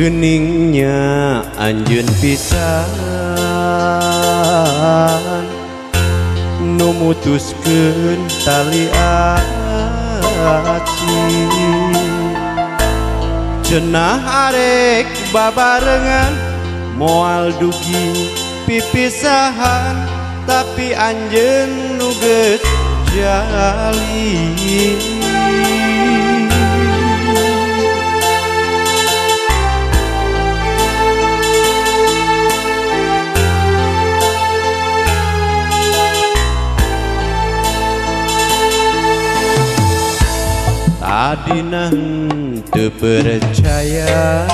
Geningnya anjeun pisan nu mutuskeun tali ati. Cenah arek babarengan moal dugi pipisahan, tapi anjeun nu geus jali. Tadina teu percaya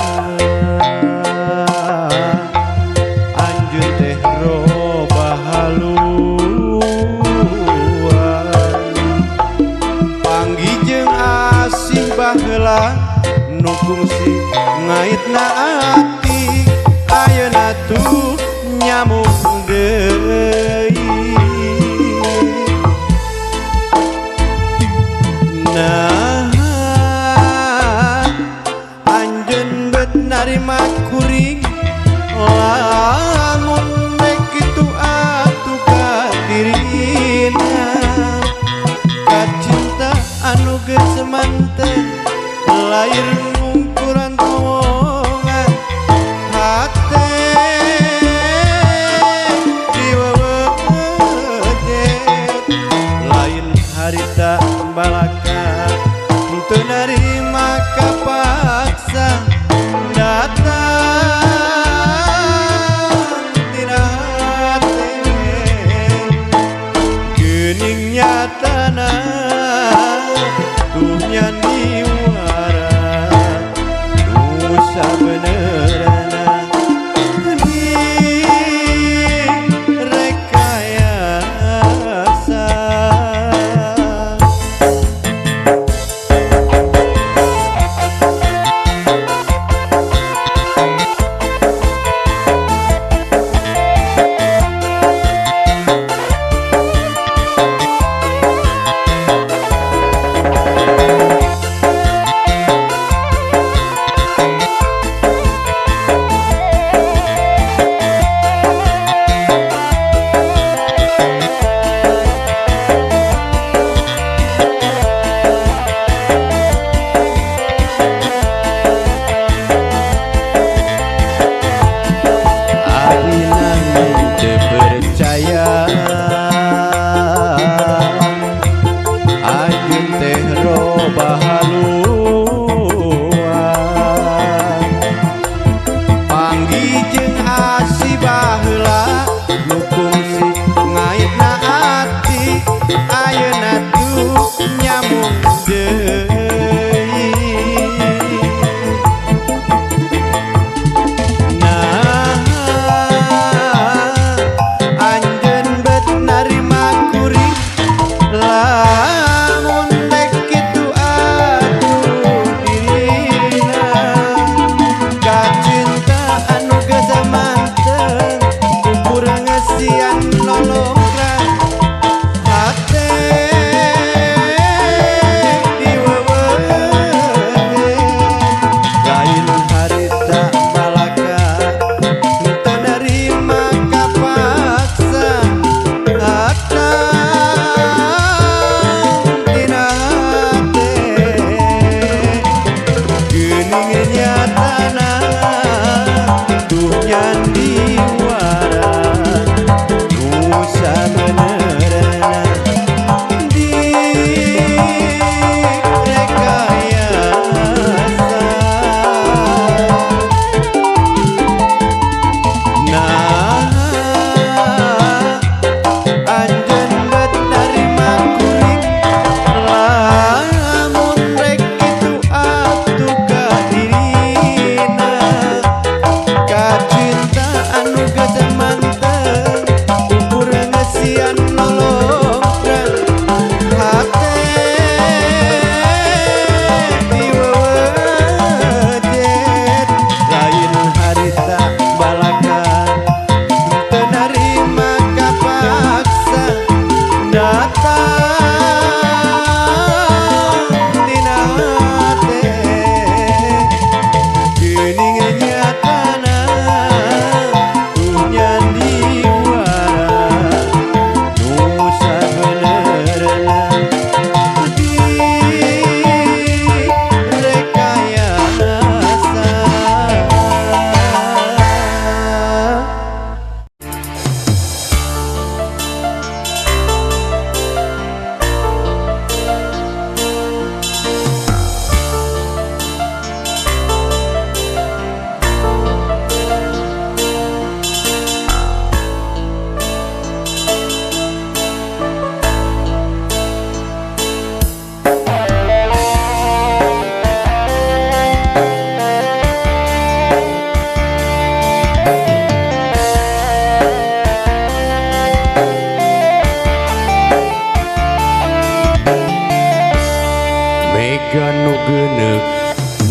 anjeun teh robah haluan, panggih jeung asih baheula nu kungsi ngaitna ati, ayeuna tuh nyamuk deui. Nah, anjeun bet narima kuring lamun rek kitu atuh ka dirina, kacinta anu geus manten lair ngungkuran towongan hate diwewejet. Lain harita balaka teu narima kapaksa datang tina hate, geuning nyatana tuh nyandiwara nu sabenerna direkayasa. Percaya anjeun teh robah haluan, panggih jeung asih baheula nu kungsi ngaitna ati, ayeuna tuh nyamuk deui. Lamun rek kitu atuh dirina, kacinta anu geus manteng ukur ngesian nolongran hate diwewehe. Lain harita balaka teu narima kapaksa datang tina hate, geuning nyatana tuh nyandiwara nu sabenerna direkayasa. Nah, anjeun bet narima kuring lamun rek kitu atuh ka dirina, kacinta anu geus manteng ukur ngesian nolongran hate diwewejet. Lain harita balaka teu narima kapaksa datang tina hate, geuning.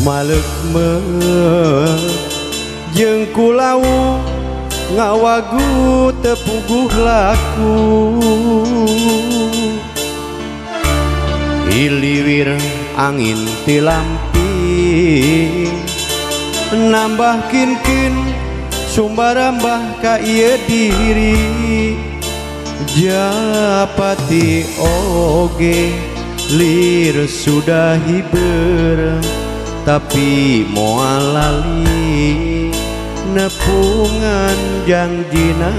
Malekme jeung kulawu ngawagu teu puguh laku. Hiliwir angin ti lampi nambah kin-kin sumbarambah ka ieu diri. Japati oge lir sudah hiber tapi moal lali nepungan jangjina.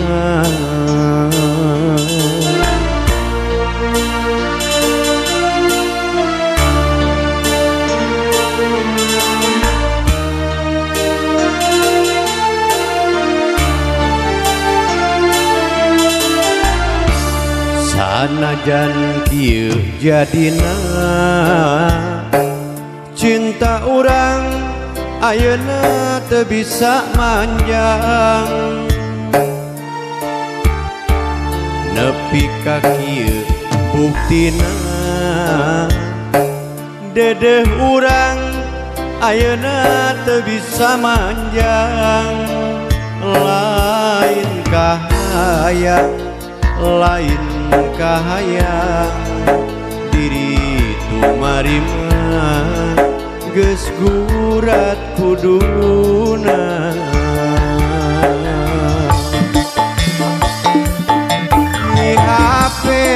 Sanajan kieu jadina cinta urang ayeuna teu bisa manjang. Nepi ka kieu buktina dedeh urang ayeuna teu bisa manjang. Lain kahayang, lain kahayang diri tumarima geus gurat kuduna. Mihape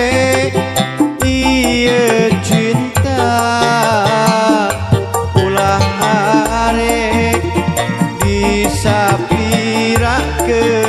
ieu cinta ulah arek disapirakeun.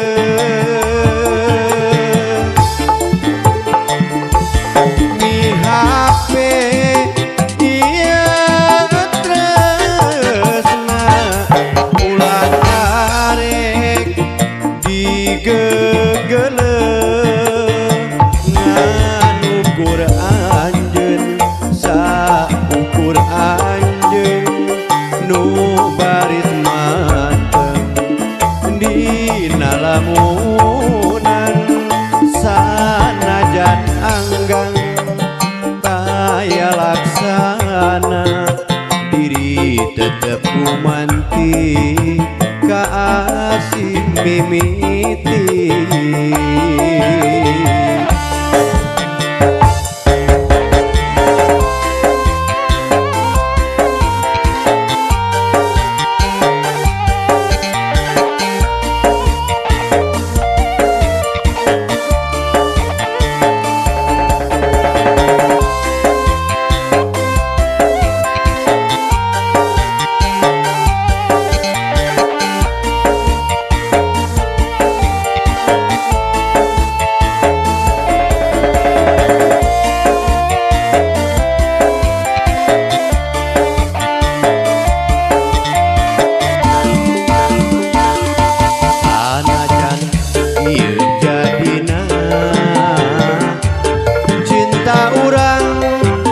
Lamunan sanajan anggang taya laksana diri tetep kumanti ka asih mimiti.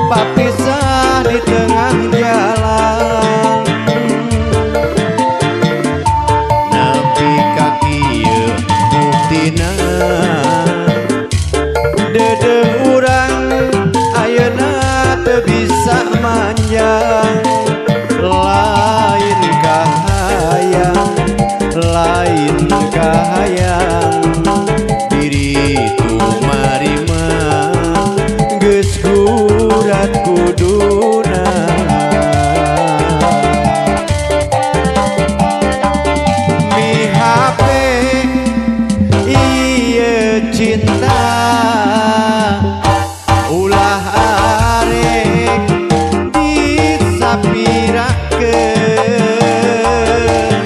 Papisah di tengah jalan nepi ka kieu buktina dedeh urang ayeuna teu bisa manjang. Lain kahayang, lain kahayang diri tumarima geus gurat kuduna. Mihape ieu cinta ulah arek disapirakeun.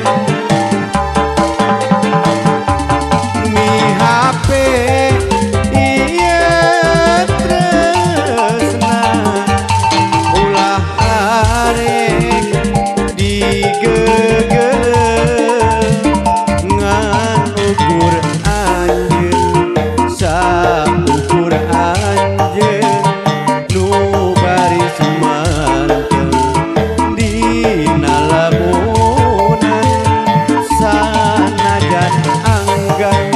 Mihape ieu tresna ulah arek digegele ngan ukur anjeun saukur anjeun nu baris manteng dina lamunan sanajan anggang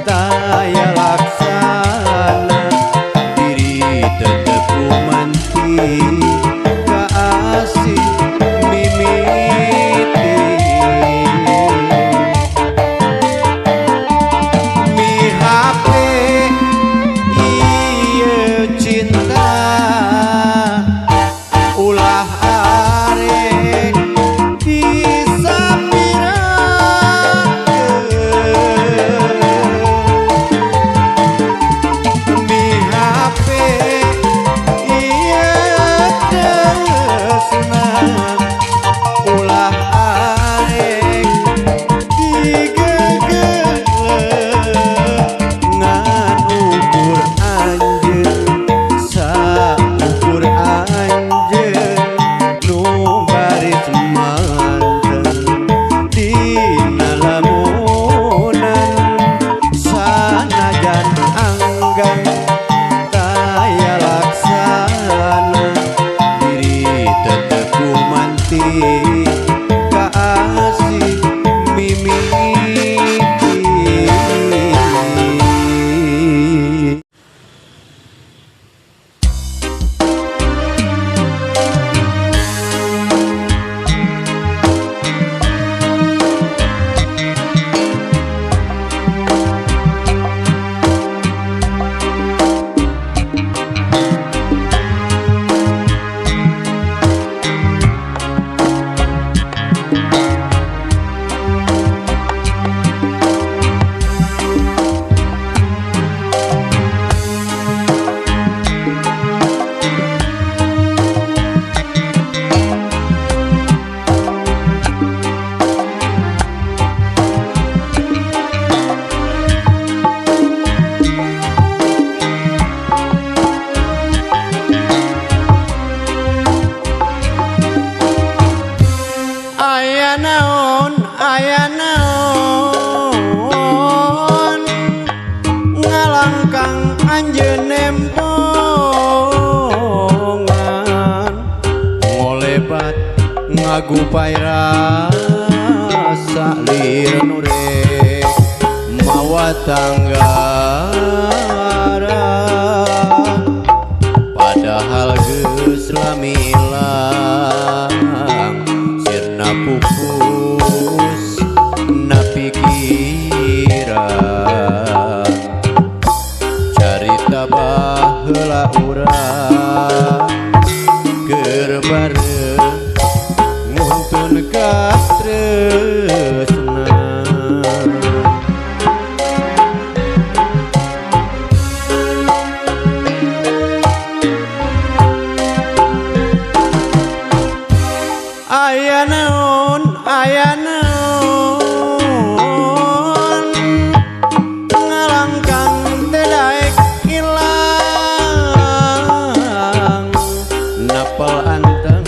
taya laksana diri tetep kumanti ka asih mimiti. Pagupay rasa lir nu rek mawa tanggara, padahal geus lamilang sirna pupus na pikiran. Carita baheula urang keur bareng nguntun katresna. Aya naon, aya naon, ngalangkang teu daek ilang, napel anteng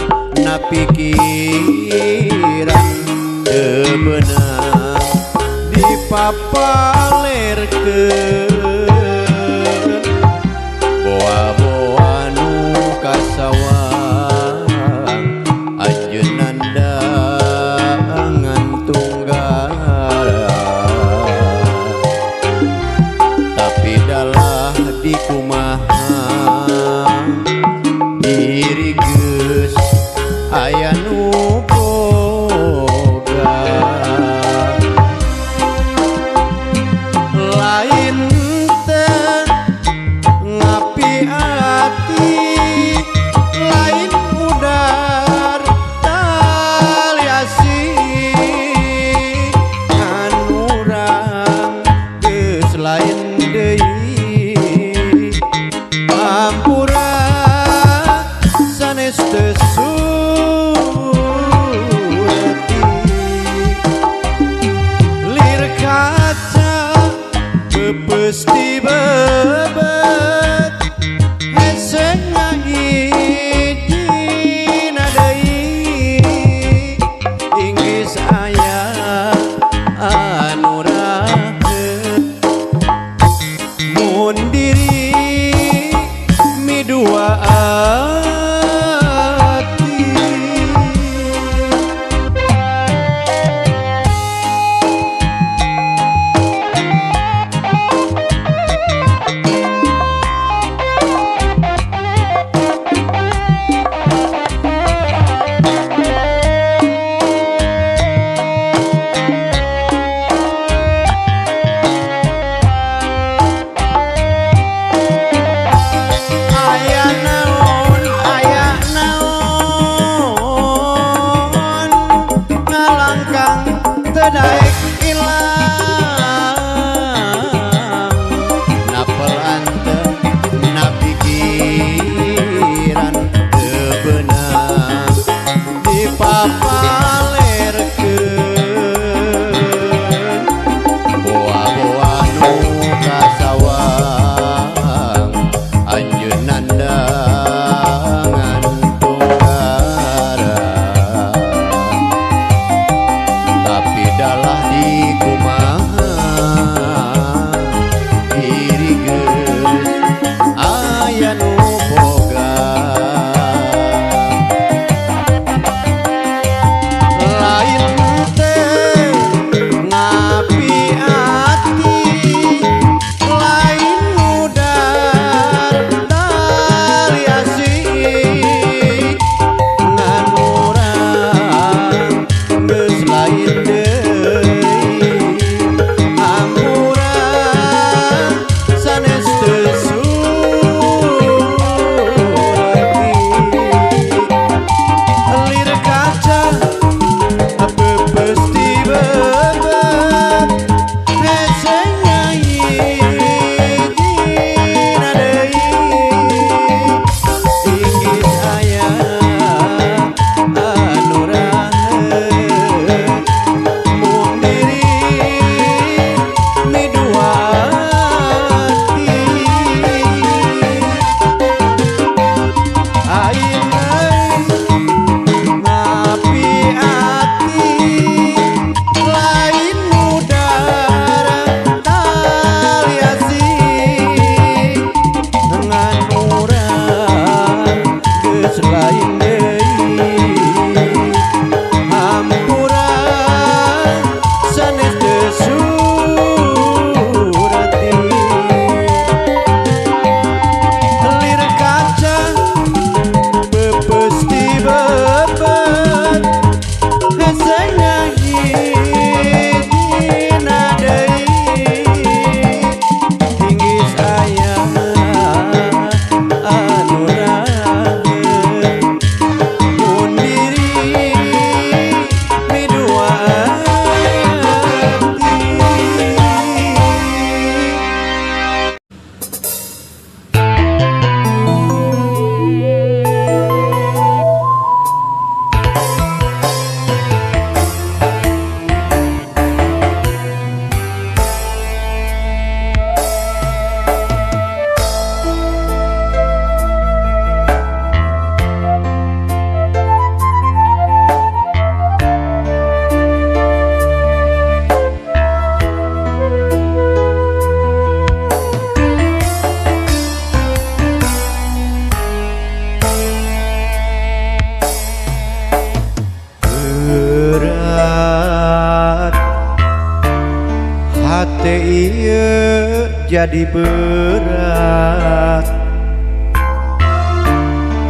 jadi berat.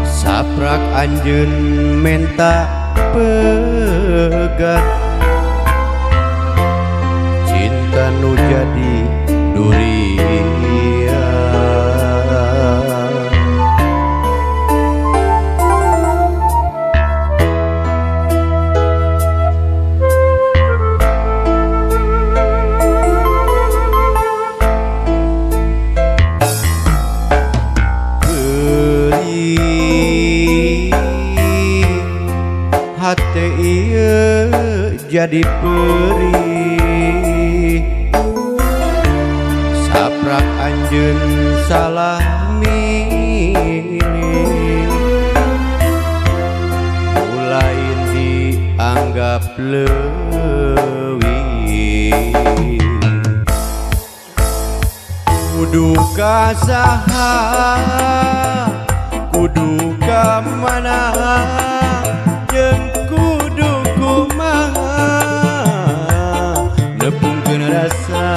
Saprak anjeun menta pegat, cinta nu jadi durian. Hate ieu jadi perih, saprak anjeun salah milih, lain dianggap leuwih. Kudu ka saha, kudu ka mana, jeung kudu kumaha, nepungkeun rasa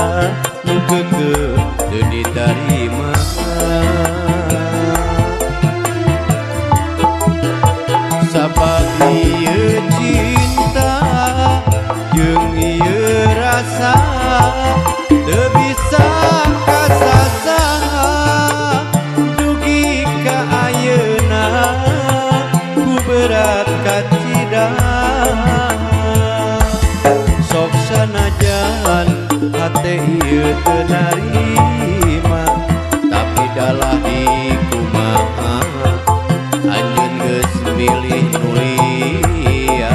nu keukeuh teu ditarima. Sabab ieu cinta jeung ieu rasa teu bisa kasasaha, dugi ka ayeuna ku berat kacida. Sok sanajan hate ieu teu narima, tapi dalah dikumaha anjeun geus milih nu liya.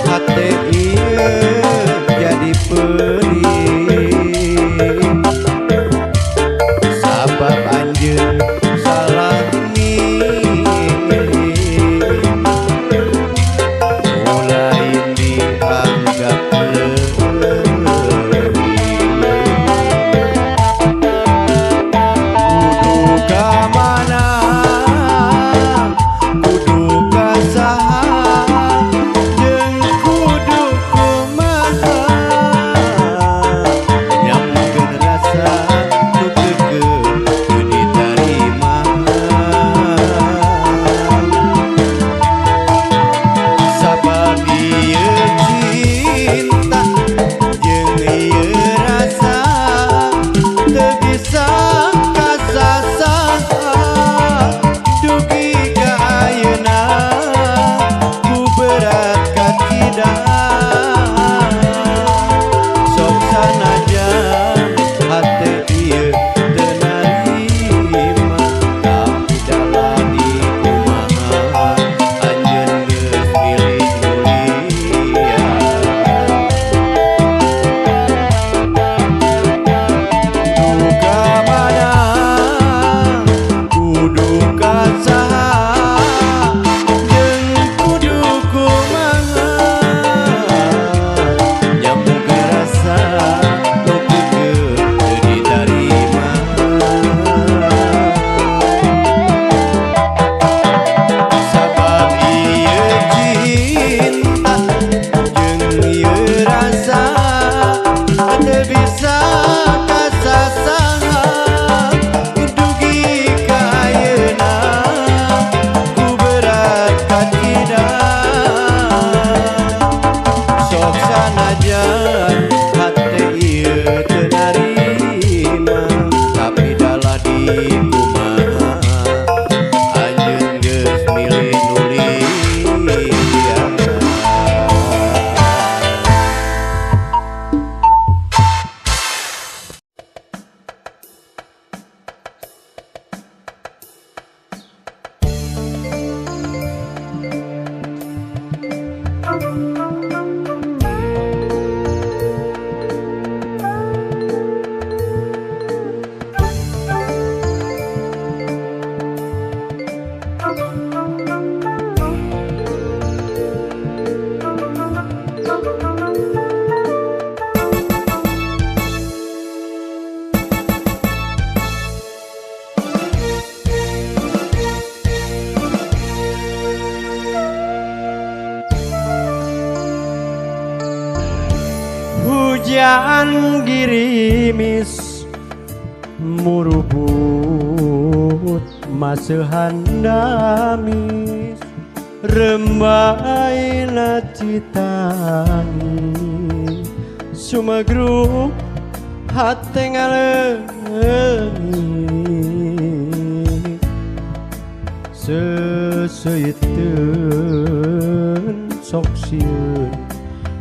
Hate ieu jadi perih, sabab anjeun salah milih, lain dianggap leuwih. Kudu ka mana, kudu ka saha, Hujan girimis murubut maseuhan damis rembaina citangi sumegruk hate ngaleungit seseuiteun sok sieun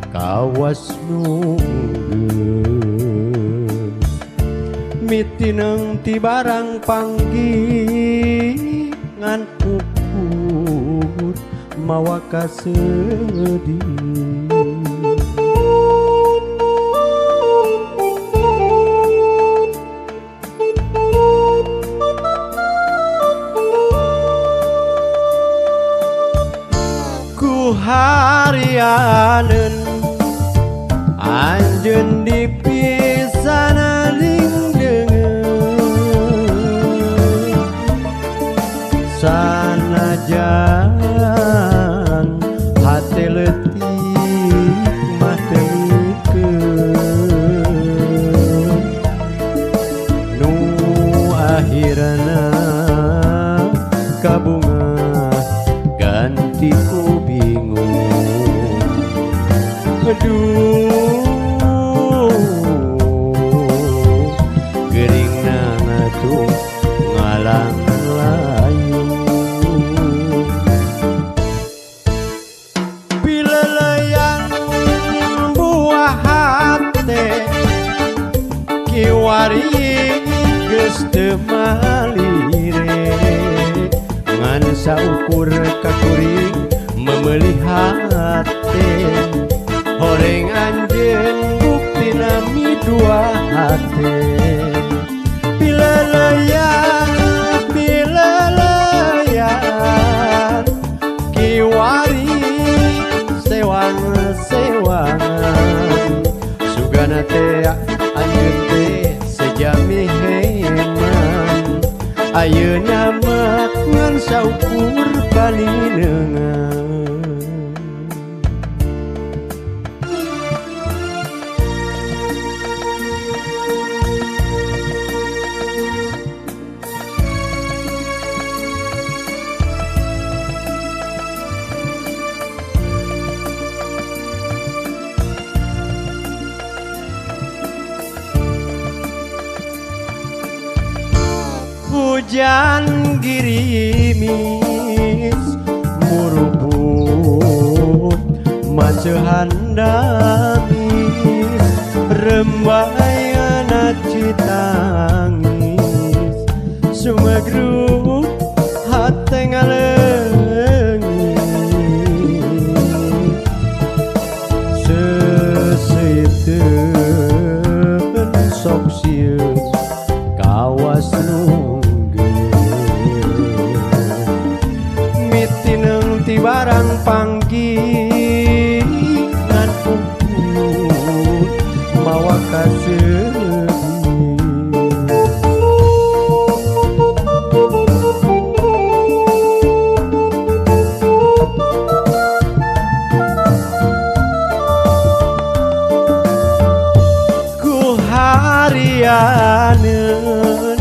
kawas nunggeus mitineng ti barang panggih ngan ukur mawa kasedih. Ku harianeun anjeun dipisana dingdeungeun sanajan hate leutik mah teu mikeun nu akhirna kabungah ganti ku bingung. Aduh geuringna ngatuh ngalang layu pileleyan buah hate kiwari geus teu malire ngan saukur kakuring memeuli hate horeng anjeun buktina midua hate pileleyan pileleyan kiwari sewang sewangan sugana teh anjeun teh sejami heman ayeuna mah ngan saukur panineungan. Hujan girimis murubut maseuhan damis rembayana citangis sumegruk hate ngaleungit seseuiteun sok sieun kawas nu mitineng ti barang panggih ngan ukur mawa kasedih. Ku harianeun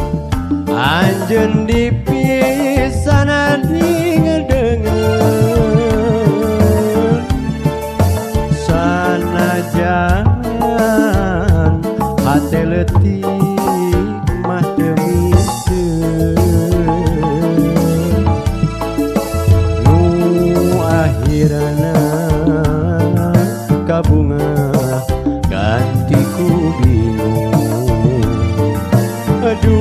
anjeun dipisana dingedengeun sanajan hate leutik mah teu mikeun nu akhirna kabungah ganti ku bingung. Aduh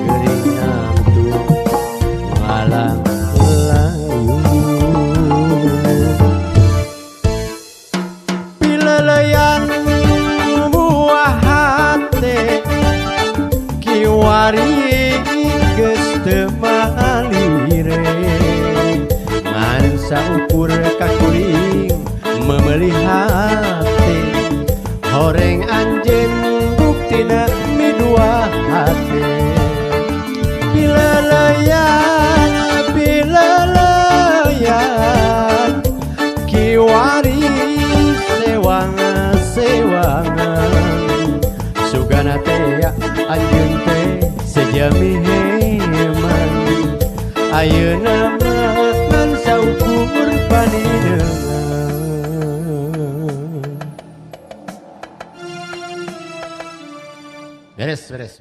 geuring nangtung ngalang layu pileleyan buah hate kiwari geus teu malire ngan saukur kakuring memeuli hate horeng anjeun buktina midua hate pileleyan pileleyan kiwari Jami heman ayeuna mah ngan saukur panineungan. Beres beres.